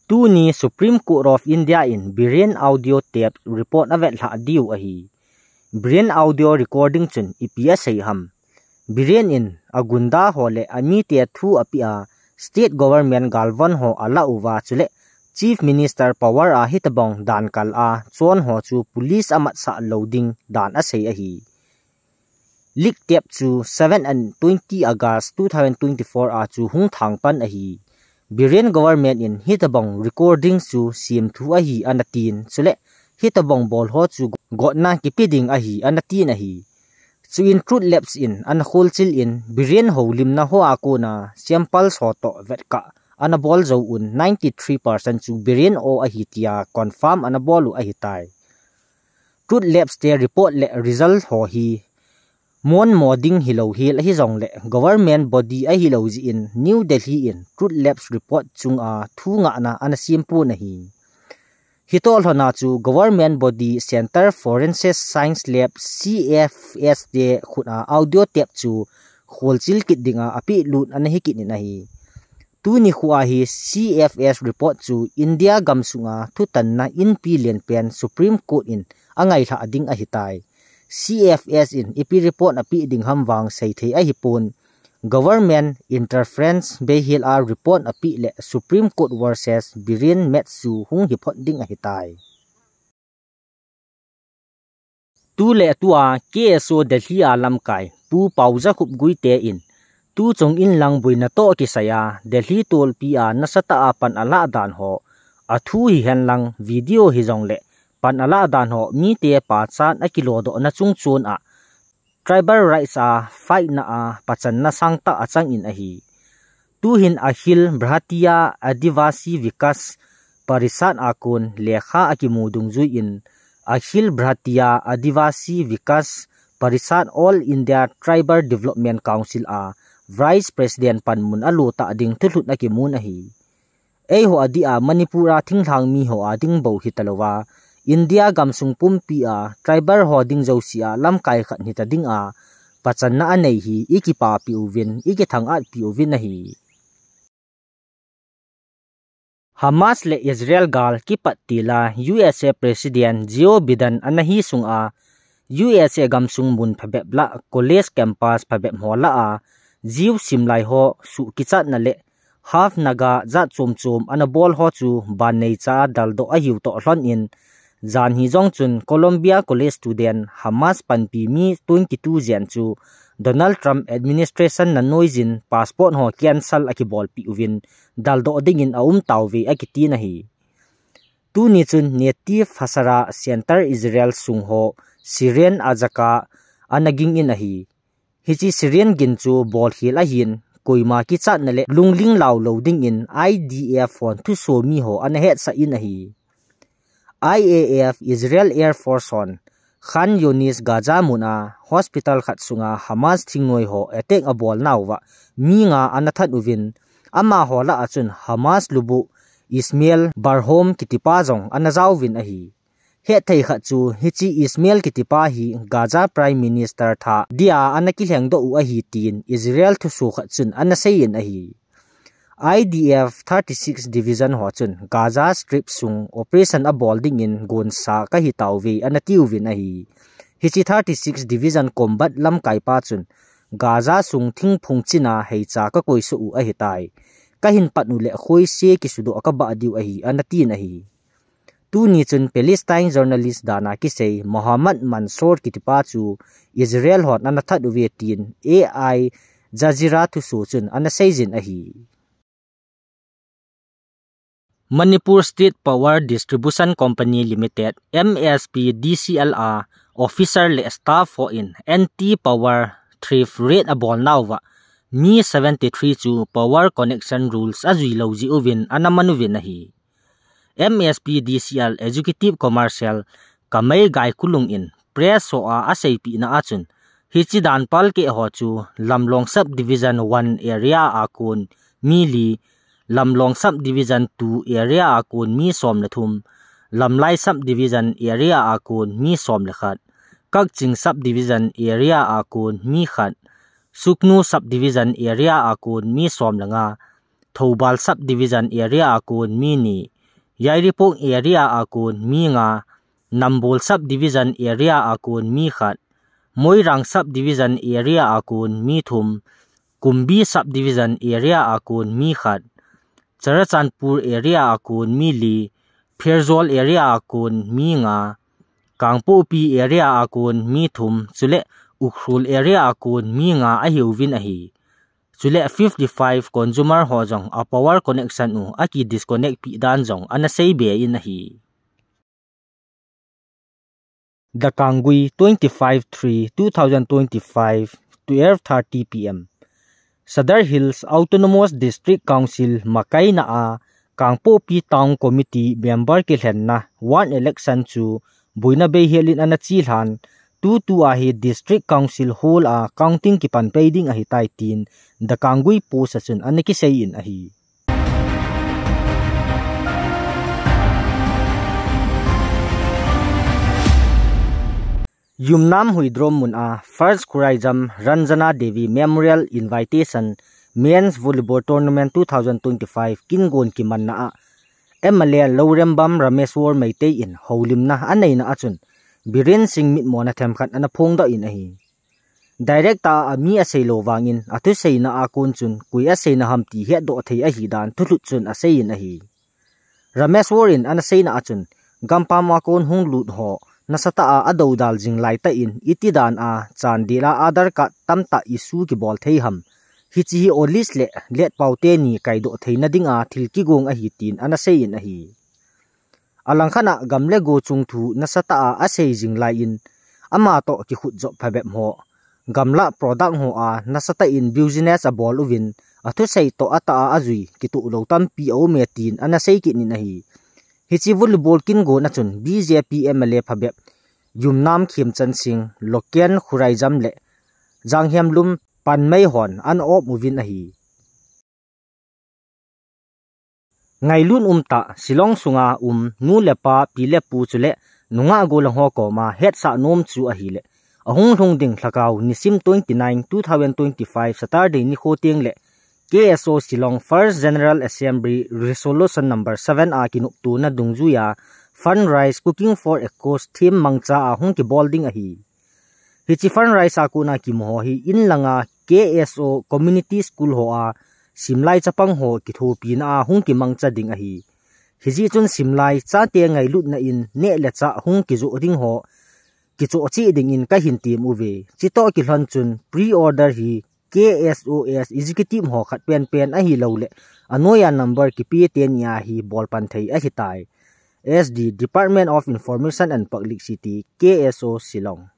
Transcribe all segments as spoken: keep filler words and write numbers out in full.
Tuni Supreme Court of India in Biren audio tape report avetlhah diu ahi. Biren audio recording chun ipi asei ham? Biren in agunda ho le amite thu apeh a, state government galvon ho alah uva chule Chief Minister power a hitobang dankal a chon ho chu police amatsah lou ding dan asei ahi. Leak tape chu seven and twenty August two thousand twenty-four a chu hung thang pan ahi. Biren government in hitobang recording chu semthu ahi anatin, chule hitobang bol ho chu gotna kipe ding ahi anatin ahi. Chuin Truth Labs in ana kholchil in Biren houlimna ho a kona sample ho toh vetkah ana bol jou un ninety-three percent chu Biren o ahi tia confirm ana bol u ahitai. Truth Labs te report le result ho hi mon mo ding hilou hel ahi jongle government body ahilou jeh in New Delhi in Truth Labs report chunga thu ngahna ana sem pon ahi. Hitoh lhona chu government body Center Forensic Science Lab, C F S te khut a audio tape chu kholchil kit dinga apehlut ana hi kit in ahi. Tuni khu a hi C F S report chu India gamsunga thutanna inpi lenpen Supreme Court in angailhah ding ahitai. C F S in ipi report apeh ding ham vang seithei ahipon, government interference beihel a report apeh le Supreme Court versus Biren match chu hung hiphot ding ahitai. Tu le tua K S O Delhi a lamkai Pu Paojakhup Guite in tu chung in lang boina toh kisai a Delhi tolpi a nasatah a pan alah dan ho, athu hihen lang video hijongle pan alah dan ho mite pachat akilodohna chungchon a tribal rights a fight na a pachanna sangtah achang in ahi. Tuhin Akhil Bharatiya Adivasi Vikas Parishad a kon lekha akimu dungjui in Akhil Bharatiya Adivasi Vikas Parishad All India Tribal Development Council a Vice President panmun alo tah ding thulhut akimun ahi. Eiho adeh a Manipur a thinglhang miho ading bou hitalouva, India gamsung pumpi a tribal ho ding jouse a lamkai khat hita dinga pachanna anei hi ikipapi uvin, ikithang-atpi uvin ahi. Hamas le Israel gal kipat tila U S A President Joe Biden ana hi sunga U S A gamsung mun phabep lah college campus phabep ho lah a Jew simlai ho suh kichatna le half Naga jat chom chom ana bol ho chu ban neicha daldoh ahiu toh lhon in, jan hi jong chun Columbia College student Hamas panpi mi twenty-two jen chu Donald Trump administration na noijin passport ho cancel akibolpi uvin daldoh dingin aum tauve akitin ahi. Tuni chun Netiv Hashara Center Israel sung ho Syrian Azaka ana ging in ahi. Hiche Syrian gin chu bolkhel ahin, koima kichatna le lungling laulou dingin I D F hon thuso miho ana hetsah in ahi. I A F Israel Air Force hon Khan Younis Gaza mun a hospital khat sunga Hamas thingnoi ho attack abolnauva mi nga ana that uvin, amaho lah a chun Hamas lubuh Ismail Barhom kitipa jong ana jaovin ahi. Hetthei khat chu hiche Ismail kitipa hi Gaza Prime Minister thah dia ana kilhengdoh u ahi tin Israel thuso khat chun ana seiyin ahi. I D F thirty-six Division ho chun Gaza Strip sung operation abol dingin gonsa kahi tauve ana tiuvin ahi. Hiche thirty-six Division combat lamkaipa chun Gaza sung thingphung china heicha kakoisoh u ahitai. Kahin pat u le khoise kisudoh kabah diu ahi ana tin ahi. Tuni chun Palestine journalist dana kisei Mohammad Mansour kitipa chu Israel hon ana that uve tin Al Jazeera thuso chun ana seijin ahi. Manipur State Power Distribution Company Limited, M S P D C L a officer le staff hon anti power theft raid abolnauva mi seventy-three chu power connection rules ajuilou jeh uvin ana man uvin ahi. M S P D C L Executive Commercial Kamei Gaikulung in press ho a aseipehna a chun, hiche dan palkeh ho chu Lamlong Subdivision one area a kon mi li, Lamlong Subdivision two area a kon mi som le thum, Lamlai Subdivision area a kon mi som le khat, Kakching Subdivision area a kon mi khat, Sugnu Subdivision area a kon mi som le nga, Thoubal Subdivision area a kon mi ni, Yairipok area a kon mi nga, Nambol Subdivision area a kon mi khat, Moirang Subdivision area a kon mi thum, Kumbi Subdivision area a kon mi khat, Churachandpur area a kon mi li, Pherzawl area a kon mi nga, Kangpokpi area a kon mi thum, chule Ukhrul area a kon mi nga ahiuvin ahi. Chule fifty-five consumer ho jong a power connection u aki disconnect pi dan jong ana seibe in ahi. Dakangui, twenty-five three two thousand twenty-five, twelve thirty P M. Sadar Hills Autonomous District Council makaina a Kangpokpi Town Committee member kilhenna one election chu boina beihel in ana chilhan, tutu a hi District Council Hall a counting kipan pei ding ahitai tin Dakangui Post a chun ana kisei in ahi. Yumnam Huidrom mun a First Khuraijam Ranjana Devi Memorial Invitation Men's Volleyball Tournament two thousand twenty-five kingon kimanna a M L A Lourembam Rameshwar Meitei in houlimna aneina a chun Biren Singh mitmona themkhat ana phongdoh in ahi. Director a mi asei lou vangin athuseina a kon chun koi aseina ham ti hetdoh thei ahi dan thulut chun asei in ahi. Rameshwar in ana seina a chun, gampam a kon hung lut ho nasatah a adoudal jing laitah in iti dan a chandel a Aadhaar card tamtah issue kibol thei ham, hiche hi Olist le Letpao teni kaidoh theina dinga thil kigong ahi tin ana sei in ahi. Alangkhat a gam le go chung thu nasatah a asei jing lai in, ama toh kikhut jop phabep ho, gamlah product ho a nasatah in business abol uvin, athusei toh atah a ajui kitoh lou tampi aume tin ana sei kit in ahi. Hiche volleyball kingon a chun B J P M L A phabep Yumnam Khemchand Singh, Loken Khuraijam le Janghemlum Panmei hon ana om uvin ahi. Ngailut umtah, Shillong sunga um nu le pa, pi le pu chule nungah gollhang ho koma hetsah nom chu ahile, ahung lhung ding lhakao nisim twenty-nine, two thousand twenty-five Saturday nikho teng le K S O Shillong First General Assembly Resolution number seven a kinoptona dungjuia Fundraise Cooking for a Cause theme mangcha a hung kibol ding ahi. Hiche fundraise a kona kimu ho hi in langa K S O Community School ho a simlai chapang ho kithopina a hung kimangcha ding ahi. Hijeh chun simlai chate ngailutna in neh le chah hung kijoh ding ho kichoh cheh dingin kahin tem uve. Chitoh kilhon chun pre-order hi K S O S executive ho khat penpen ahilou le anoiya number kipe teni a hi bolpan thei ahitai. S D, Department of Information and Publicity, K S O Shillong.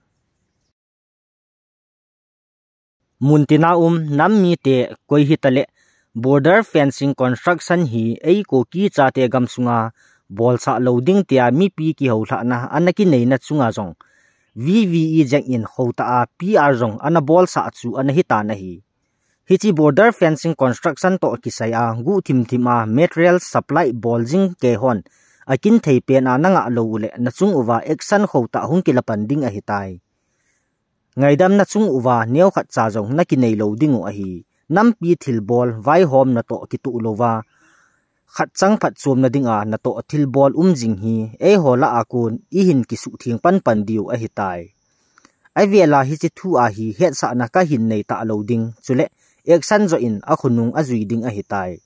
Muntina um nam mite koi hitale border fencing construction hi ei Kuki chate gamsunga bolsah lou ding tia mipi kihoulhahna ana kineina chunga jong V V E jeng in khoutah a P R jong ana bolsah chu ana hitan ahi. Hiche border fencing construction toh kisai a guhthim thim a material supply bol jing kei hon akin thei pen a nangah lou uleh nachung uva action khoutah hung kilapan ding ahitai. Ngaidam nachung uva neokhat cha jong nakinei lou ding u ahi. Nampi thilbol vaihom natoh kituh louva khat chang phatchomna dinga natoh thilbol um jing hi eiho lah a kon ihin kisuhtheng panpan diu ahitai. Avel a hiche thu a hi hetsahna kahin nei talou ding, chule action joh in akhonung ajui ding ahitai.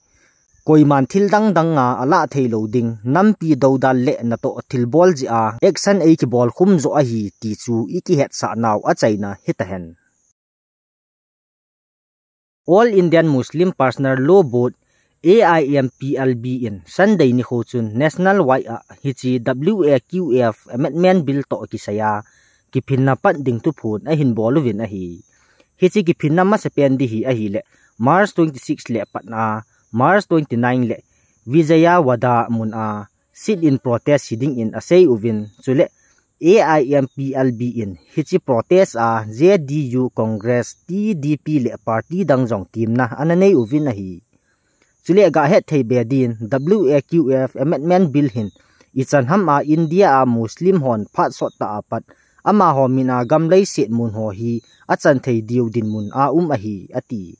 Koiman thil dang dang a alah thei lou ding, nampi doudal le natoh thilbol jeh a action eikibol khum joh ahi ti chu ikihetsah nau achaina hitahen. All Indian Muslim Personal Law Board, A I M P L B in Sunday nikho chun national wide a hiche W A Q F Amendment Bill toh kisai a kiphinna pat ding thuphon ahin bol uvin ahi. Hiche kiphinna masapen ding hi ahileh March twenty six le pat a March twenty nine le Vijayawada mun a sit-in protest hi dingin asei uvin, chule A I M P L B in hiche protest a J D U, Congress, T D P le party dang jong temna ana nei uvin ahi. Chule gahet thei be din W A Q F Amendment Bill hin ichan ham a India a Muslim hon phat sot tah a pat amaho min a gam leiset mun ho hi achan thei diu dinmun a um ahi, ati.